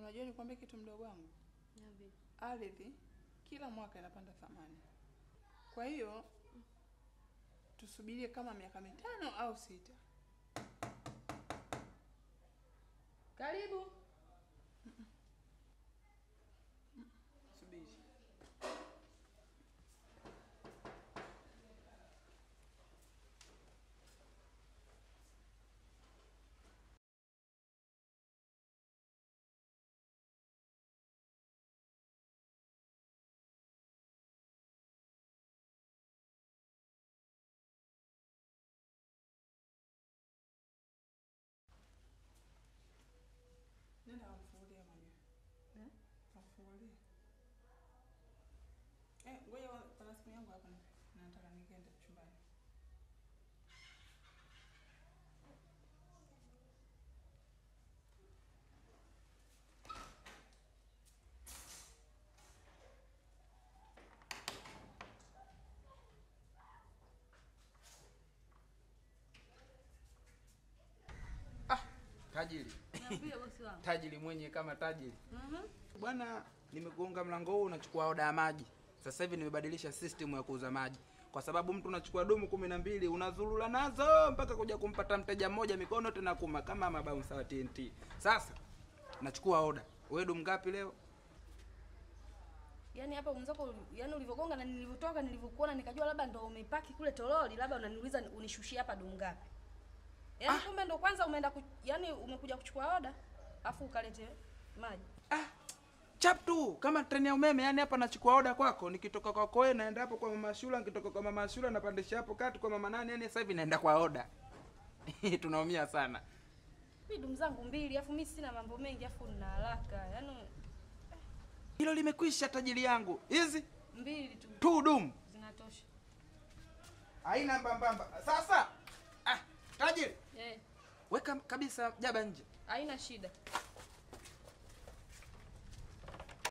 Unajua nikwambie kitu mdogo wangu? Niambie. Ardhi kila mwaka inapanda thamani. Kwa hiyo tusubirie kama miaka 5 au 6. Karibu. Subiri. Nenda kamfungulie mwenyewe. Eh? Kamfungulie. Ngoja pana simu yangu hapa na nataka nikaende chumbani. Tajiri. Niambie bosi wangu. Tajiri mwenye kama tajiri. Bwana, nimekuunga mlango huu unachukua oda ya maji. Sasa hivi nimebadilisha system ya kuuza maji. Kwa sababu mtu unachukua dumu 12 unazurula nazo mpaka kuja kumpata mteja mmoja mikono tena kuma kama mabouncer wa TNT. Sasa nachukua oda. Wewe dumu ngapi leo? Yaani hapa mwenzako, yaani ulivyogonga na nilivyotoka nilivyokuona nikajua labda ndo umepaki kule toroli, labda unaniuliza unishushie hapa dumu ngapi. Yaani kumbe ndo kwanza umeenda yaani umekuja kuchukua oda afu ukalete maji. Chap tu kama treni ya umeme. Yani hapa nachukua oda kwako, nikitoka kwako wewe naenda hapo kwa mama Shula, nikitoka kwa mama Shula napandisha hapo kati kwa mama nani, yani sasa hivi naenda kwa oda. Tunaumia sana. Mimi dumu zangu 2 afu mimi sina mambo mengi afu nina haraka. Yaani hilo limekwisha tajiri yangu. Hizi 2 tu. Tu dumu zinatosha. Haina mbambamba. Sasa tajiri. Eh. Weka kabisa jaba nje. Haina shida.